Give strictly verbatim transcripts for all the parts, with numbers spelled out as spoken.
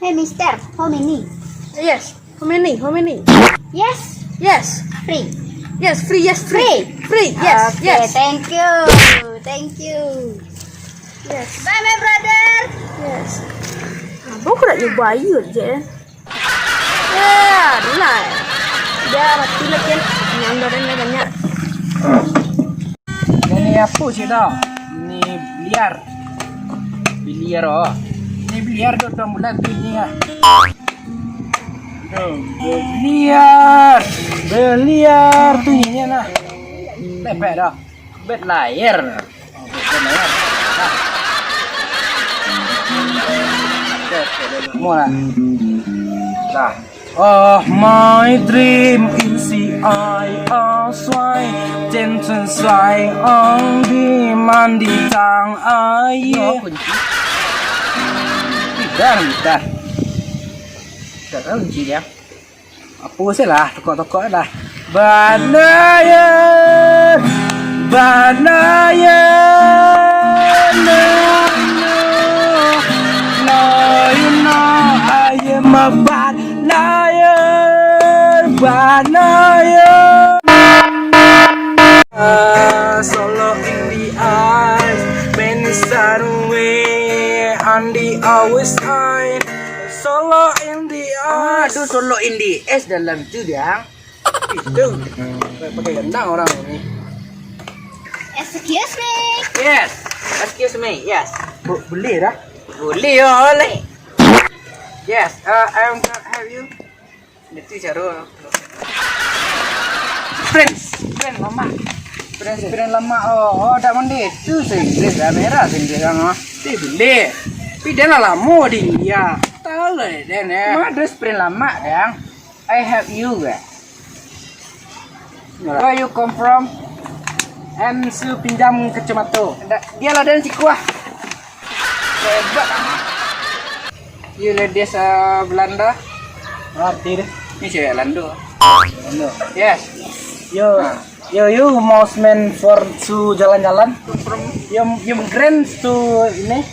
Hey, mister, how many? Yes, how many? How many? Yes. Yes. Free. Yes, free, yes, free. Free. Free, yes, okay, yes. Thank you. Thank you. Yes. Bye, my brother. Yes. Abang kok nak cuba air je? Ya, itulah. Dah mati lah, Ken. Yang dah banyak. Ini apa sih dah? Ini biliar. Biliar, oh. Ini biliar tu tuan bulan tu ini lah. Biliar. Biliar tu ini lah. Lepek dah. Bet layar. Muat. Dah. Oh, my dream is I a swai, ten ten swai, on di mandi tang air. Yo, kunci. Dah, dah. Dah tahu kunci dia. Apo se lah, tokok-tokok lah. Banayan, banayan, no, no, no, you know I am a banayan, banayan. Ah, solo in the eyes, many side away, on the always time. Solo in the eyes. Aduh, solo in the ass dalam tu, Dang. Itu. Pakai gendang orang ni. Excuse me. Yes. Excuse me. Yes. Bo-, boleh dah. Boleh, yo, boleh. Yes, uh, I am gonna help you. Itu cara. Prince, Prince lama. Prince, Prince lama. Oh, oh, dak mandi. Tu se Inggris dah, merah se Inggris kan, ah. Ti boleh. Tapi dia lah lama di India. Tahu lah dia ni. Mana ada Prince lama, Dang? I help you, guys. Where you come from? And su pinjam kacamata. Dia lah dan sikuah. Hebat amat. You ladies, uh, Belanda? Ngerti deh. Ni cewek Lando. Lando. Yes. Yo, nah. Yo, you most man for to jalan-jalan. From you, you grand to ini.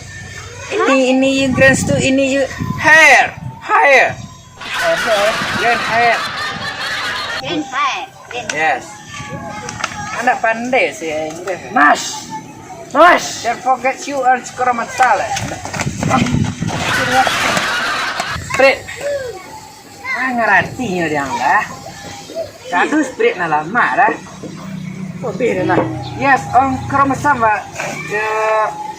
Ini, ini you grand to ini you hair, hair. Apa? Grand hair. Grand hair. Yes. Anak pandai sih Inggris. Mas. Mas. Don't forget you are skoro masalah. Prit. Ah, ngarati nyo diang lah. Kadu sprit nah lama dah. Lebih dah nah. Yes, ongkrong sama.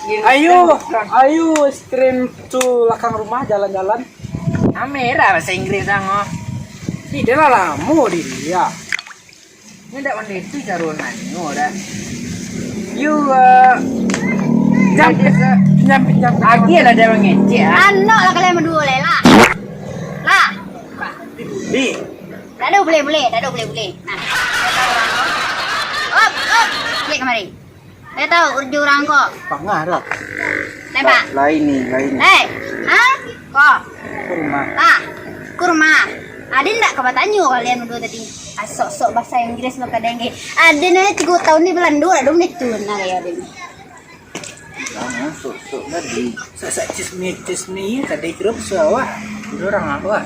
Ayo, ayo stream to lakang rumah jalan-jalan. Ame lah bahasa Inggris ang, oh. Ih, dia lah lamo di dia. Ini ndak pandai tu caro nanyo dah. You, uh, jam, pinjam, pinjam. Agiah lah dia mangecek, ah. Anok lah kalian berdua lah, lah. Lah. Di. Tak ada boleh-boleh, tak ada boleh-boleh. Nah, saya tahu orang kau. Op, op. Cek kemari. Saya tahu urju urang ko. Pangah dah. Tembak. La-, lain ni, lain ni. Eh, ha? Ko. Kurma. Ah, kurma. Ade ndak ka batanyo kalian berdua tadi? Ah, sok-sok bahasa Inggris lo kadang ke. Ade ni tigo tahun di Belanda, dah dong itu nah kayak ade ni. Jangan sok-sok tadi. Sasak cismi, cismi, kadai kira besar awak. Kira orang apa?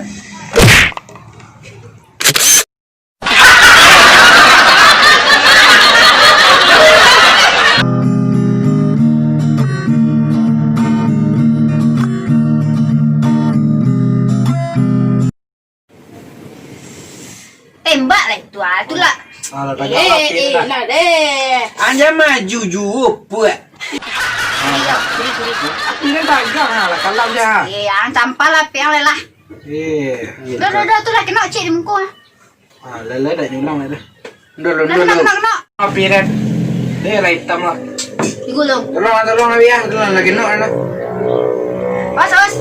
Tembak lah itu, ah, tu lah. Alah, eh, eh, lah deh. Anja maju juo, puak. Iya, kiri, kiri. Tapi kan dagang lah, kalau aja. Eh, ang sampah lah, piang lah. Eh, dah, dah, dah, tu lah, kena cek di muka, ah. Ah, lele dah nyulang dah. Dulu, dulu. Kena, kena, kena. Api dah. Dia lah hitam lah. Digulung. Tolong, tolong, Abi, ya. Tolong, lagi nak, nak. Awas, awas.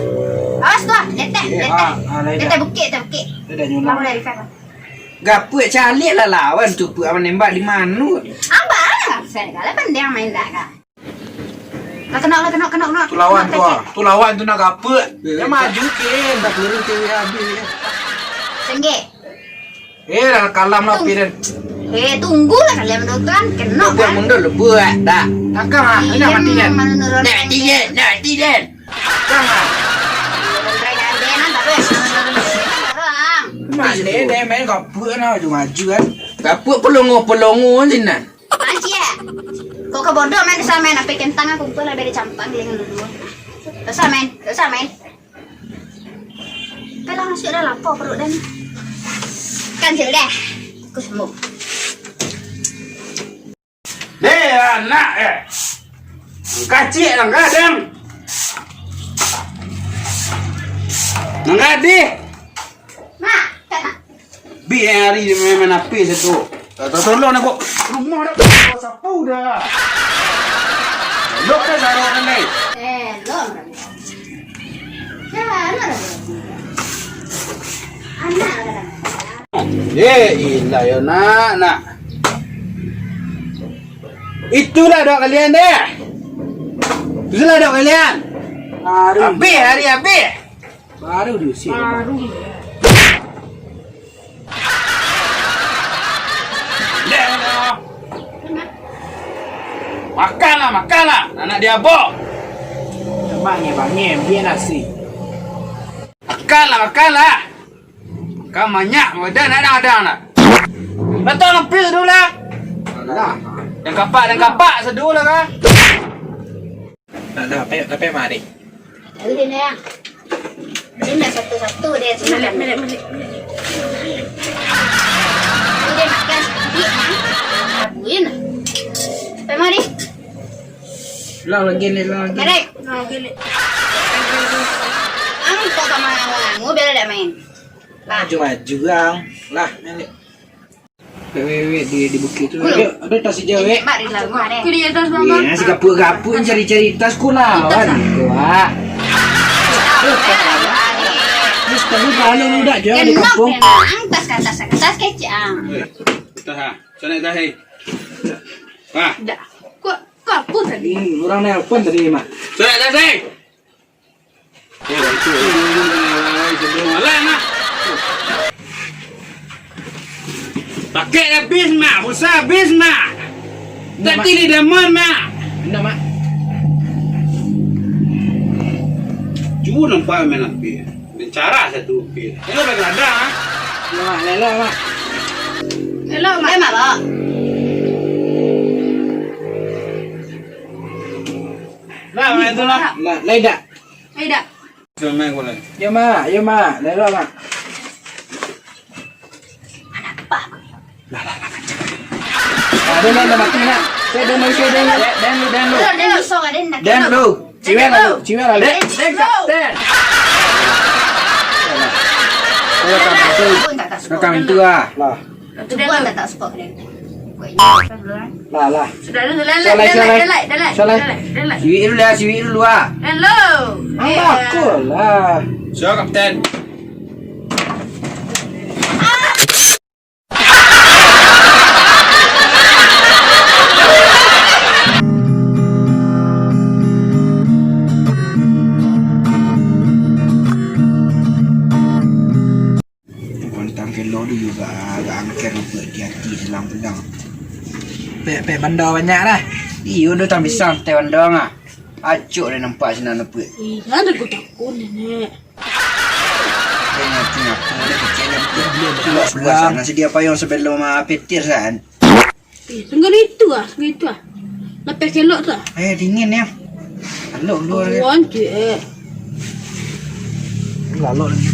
Awas tu, ah. Leteh, leteh. Ah, ah, leteh bukit, leteh bukit. Dia dah nyulang. Mau dari sana. Gapuak caliak lah lawan tu, puak, awan nembak di mano. Abang, saya kalau pandai main dah, Kak. Lah, kena, lah, kena, kena, kena. Tu lawan tu, ah. Tu lawan tu nak gapuak. Dia maju, Kin. Dah peluru cewek habis, ya. Senggek. Eh, dah kalam lah, Kin. Eh, tunggulah kalian berdua kan. Kena, kan? Mundur, mundur, buat dah. Takang, ah. Ini nak mati, kan? Nak mati, kan? Nak mati, kan? Takang, ah. Orang lain ada, Mande deh, main gapuak nah, maju-maju kan. Gapuak pelongo-pelongo sinan. Aji, eh. Kok ka bodoh main di sana, main api kentang aku pun lah beri campang giling dulu. Dosa main, dosa main. Pelang masuk dah lapar perut dah ni. Kan je deh. Aku sembuh. Deh, anak, eh. Kacik lah, gadang. Nang gadih. Mak, kat nak. Bi, eh, hari dia main-main api situ. Tak tahu tolong nak buat rumah dah. Sapu dah. Lok dah sarok dah, Lai. Eh, lok dah. Dah, anak dah. Anak dah. Eh, ilah yo, nak, nak. Itulah dok kalian deh. Itulah dok kalian. Baru. Habis hari habis. Baru diusir. Baru. Deh, deh. Makanlah, makanlah, anak diabok. Bangih, bangih, biar nasi. Makanlah, makanlah. Kan banyak, badan adang-adang lah. Datang lempir dulu lah. Lah. Dan kapak, dan kapak, seduh lah kan. Nah, nah, pek, pek mari. Tahu dia ni, yang. Dia nak satu-satu dia, senang. Melek, melek, melek, melek. Dia makan sedikit, nah. Abuin. Pek mari. Ulang lagi, Lek, ulang lagi. Mari. Ulang lagi, Lek. Ang kok sama ngangu-ngangu, biar ada main. Lah. Maju-maju, ang. Lah, Lek. Wek, wek, wek, di, di bukit tu. Belum. Ada, ada tas hijau, wek. Mak di dalam rumah, deh. Aku di atas, Bang. Iya, si gapuak-gapuak cari-cari tas ku lawan. Wah. Terus tadi kalau lu dak jual di kampung. Ang tas, tas, tas kecil, ang. Weh, tas, ha. Sana tas, hei. Wah. Dak. Kok, kok aku tadi? Hmm, orang nelpon tadi, Mak. Sana tas, hei. Pakai habis, Mak. Pulsa habis, Mak. Indak, Mak. Tadi di daman, Mak. Indak, Mak. Cubo nampak main api. Main cara satu api. Itu dah geladang, ah. Indak, Mak. Lelok, Mak. Lelok, Mak. Lelok, Mak. Lah, main tu lah. Lah, lah, indak. Ai, dak. Yo, Mak, yo, Mak. Lelok, Mak. Lah, lah, lah, kacau. Nah, den, den, den, mati, nak. Cek, den, den, den, den, den, den, den. Den, den, den, den. Den, den. Ciwek lah, ciwek lah. Den, den, kapten. Nak kami tu lah. Lah. Cubo tak, tak spot dia. Lah, lah. Sudah, sudah, sudah, sudah, sudah, sudah, sudah. Sudah. Sudah. Siwik dulu lah, siwik dulu lah. Hello. Alah, eh, aku lah. Siap, Kapten. Pantang kelok tu juo agak angker lupa di ati silang pulang. Pek, pek banda banyak lah. Iyo, tu tang pisang teh banda ah. Acok dah nampak sinan lupa. Eh, ada ku takut, Nenek. Dia ngerti aku, dia kecil, dia betul. Pulang, pulang. Nasi dia payung sebelum, ah, petir, kan? Eh, tengah itu ah, tengah itu ah. Lapeh kelok tu ah. Eh, dingin ya. Lalok dulu. Kawan tu, eh. Lalok lagi.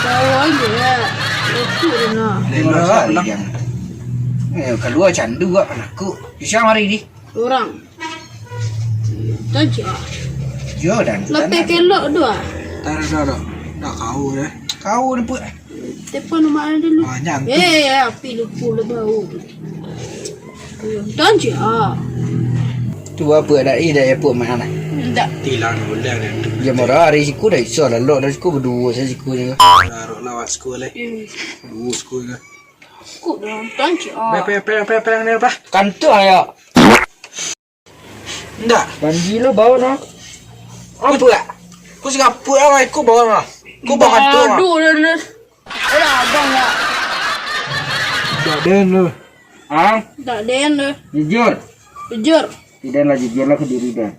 Kawan tu, eh. Itu dia nak. Lalok sekali yang. Eh, keluar candu ah, penakut. Bisa mari di. Orang. Tajak. Yo, dan. Lapeh kelok tu ah. Tak ada, tak ada. Dah kau deh. Kau ni pun. Telepon rumah dia dulu. Banyak tu. Eh, eh, api lupa lah bau. Tanja. Tu apa dah, eh, dah airport mana? Ndak. Tilang boleh ada tu. Dia marah hari siku dah iso lah, lok dah siku berdua saya siku je. Taruh lah awak siku leh. Hmm. Dua siku je. Kok dah tanja. Pe, pe, pe, pe, pe, ni apa? Kantor ya. Ndak. Banji lo bau no. Apa? Ku si kaput lah, ku bau no. Ku bau kantor. Aduh, dah, dah. Ada abang tak? Dak den lo. Ah? Dak den lo. Jujur. Jujur. Tidak lah, jujur lah ke diri den.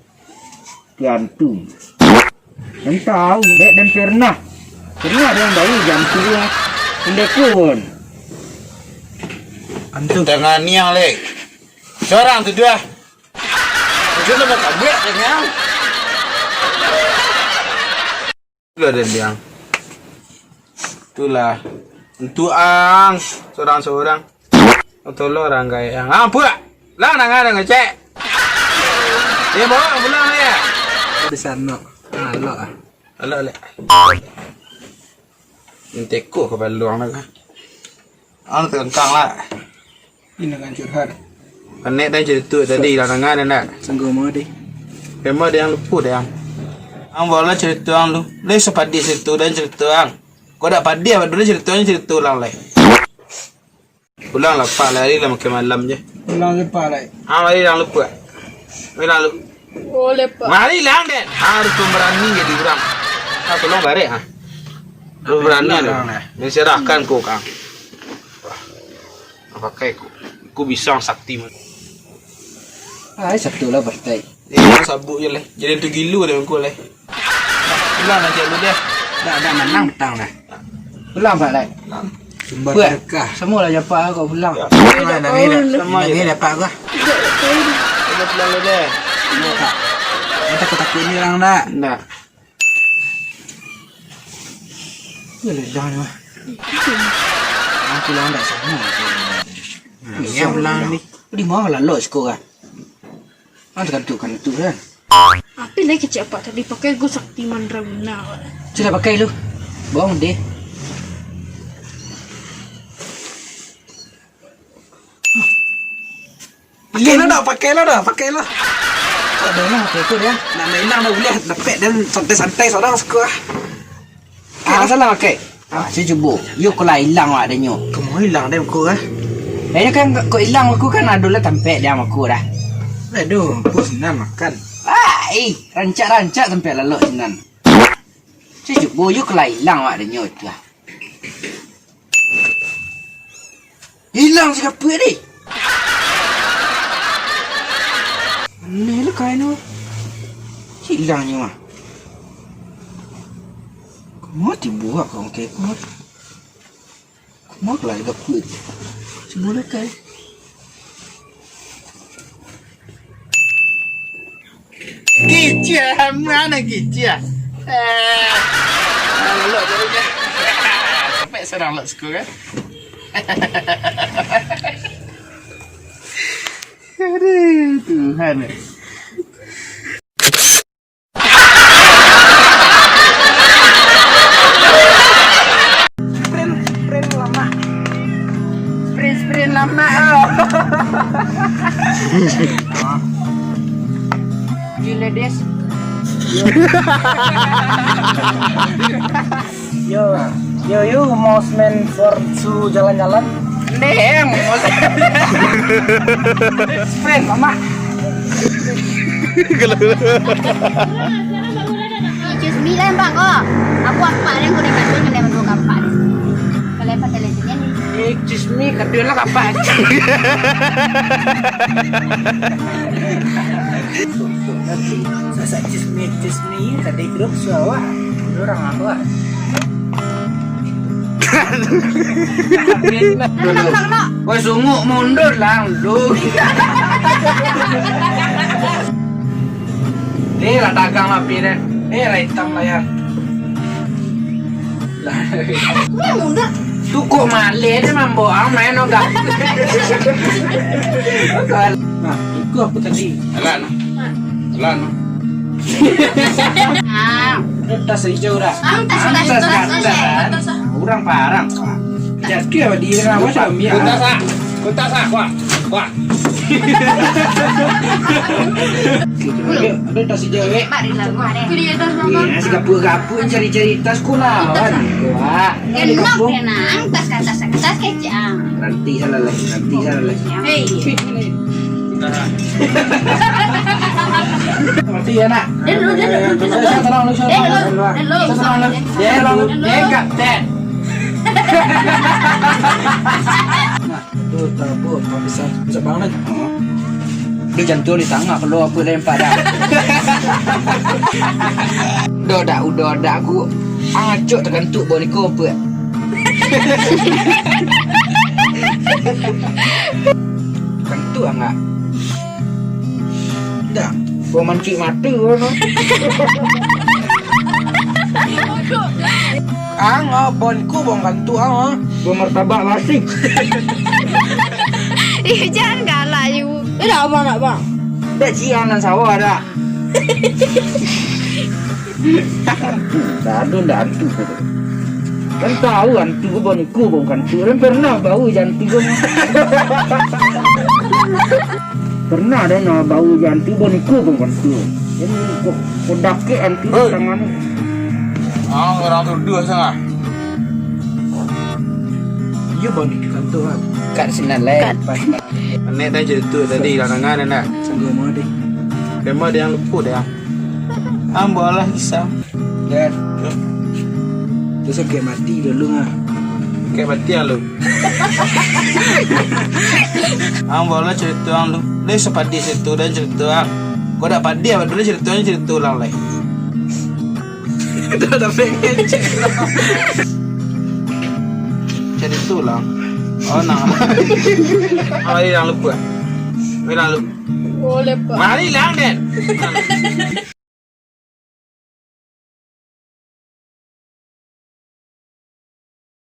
Gantung. Den tahu, dek den pernah. Kena ado nan bau jam tu lah. Indak kun. Antu. Tangah niang, Lek. Sorang tu dah. Itu nama kabuak, Lek, niang. Itulah, Dek, niang. Itulah. Antu ang. Sorang-sorang. Tolong urang gaek ang. Ah, puak! Lah, nangah, nangah, cek! Eh, bawa pulang, ya? Di sana. Alok, ah. Alok, Lek. Inteko ka baluang lah, kah? Ang tentang lah. Ini kan curhat. Panek dah cerita tadi, lah nangah dah, ndak? Sungguh mau, deh. Memang ada yang lupa, deh, ang. Ang bawa lah cerita ang lu. Lai sapadiah cerita dan cerita ang. Kau dak padiah, baru cerita ang cerita ulang, lai. Pulang lah, Pak, lari lah makin malam je. Pulang je, Pak, lai. Ha, mari lah, lupa. Mari lah, lu. Oh, lepak. Mari lah, Den. Ha, harus pemberani jadi urang. Ha, tolong barek, ha. Harus berani, lu. Nah, nah. Menyerahkan ko, Kang. Wah. Pakai ko. Ko bisa sakti, man. Ai, satu lah, partai. Eh, sabuk je lah. Jadi tu gilo dah bangku lah. Pulang lah, Cik, lu deh. Dah, dah manang petang dah. Pulang, Pak, lai. Sumber berkah. Semua lah japak kau pulang. Ya, sama lah, Nabi dah. Sama je. Nabi dapat kau. Udah pulang lu deh. Iya, Pak. Kita takut-takut ni orang dah. Ndak. Iya, lah, jangan lah. Aku lah ndak sama. Iya, pulang ni. Di mana lah, Lok, sekolah? Ah, takantuk-kantuk kan. Apo lai kecek apak tadi, pakai go sakti mandraguna. Sudah pakai lu. Bohong deh. Pakai lah dah, pakai lah dah, pakai lah. Kok dah lah, pakai tu dah. Nak main lang dah boleh, dapek dan santai-santai seorang suka. Ah, salah pakai. Ah, saya cubo. Yo, kau lah ilang awak dah nyo. Kamu ilang deh, aku, ah. Eh, kan kau ilang aku kan, aduh lah tampek dia sama aku dah. Aduh, bos nan makan. Ah, eh, rancak-rancak tampek lalok sinan. Saya cubo, yo, kau lah ilang awak dah nyo tu, ah. Ilang si kapuak deh. Aneh lah kain tu. Ilang nyo ah. Kama tibo ah kau pakai ko? Kama lah si kapuak tu? Tibo lah kain. Kicik, mana kicik? Eh, lok jadinya. Sampai serang lok suku kan? Aduh, Tuhan. Sprint, sprint lama. Sprint, sprint lama, oh. You ladies. Yo, yo, you mau main for to jalan-jalan? Neng. Sprint, lama. Excuse me lah, Bang, ko. Aku apak yang kau dengar tu, kalian berdua gapak. Kalian pakai lesen ni. Excuse me, kadang lah gapak. Sasak excuse me, excuse me, kadai grup suawa. Orang apa? Woi, sungguh mundur lah lu. Eh, lah dagang lah, pi deh. Eh, lah hitam layar. Lah. Mundur. Tu kok maleh dia mambawa main ogah. Nah, itu apa tadi? Alan. Alan. Ah. Itu tas hijau dah. Ah, tas, tas, tas, tas, tas, tas. Orang parang. Jadi apa dia nak buat suami, ah? Kuntas, ah. Kuntas, ah. Wah. Wah. Ada, ada tas hijau, eh. Mak, di dalam rumah, deh. Iya, tas, Bang. Iya, si gapu-gapu cari-cari tas sekolah, kan? Wah. Genok, genang, tas, tas, tas, kecang. Nanti salah lagi, nanti salah lagi. Hei. Mati ya, nak. Dia dulu, dia dulu, dia dulu. Saya tolong lu, saya tolong lu. Dia dulu. Saya tolong lu. Dia dulu. Dia kapten. Nah, tu tak apa, tak bisa, bisa banget. Dia jantung di tangah, kalau apa dah nampak dah. Udah, dah, udah, dah aku. Ang acok takantuak bau niko, Puak. Kantuak ang, ah. Dah, bau mancik mato, bau no. Ang, ah, bau niko bau kantuak ang, ah. Bau martabak basi. Ih, jan galak ju. Eh, dak, Bang, dak, Bang. Dak, ciek ang nan sawah dak. Hantu, tak ado ndak hantu ko. Kan tahu hantu ko bau niko bau kantuak. Kan pernah bau jo hantu ko. Pernah ado nan bau jo hantu bau niko bau kantuak. Ini ko, ko dakek hantu. Hei. Tangan. Ah, urang tuduah sangat. Iyo, bau niko kantuak, ah. Kat sinan lai. Kat. Pas, pas. Anek dah cerita tadi, lah danga dah nak. Sanggup mau deh. Memang ada yang luput dah. Ambo lah kisah. Dan tu sakik mati dulu ah. Sakik mati ah lu. Ang bawa cerita ang lu. Deh, sapadiah cerita dan cerita ang. Kau dak padiah, dulu cerita cerita ulang lai. Dah, dah pengen cerita. Cerita ulang. Oh, nah. Mari lang lupa. Mari lang lupa. Boleh, Pak. Mari lang, Den.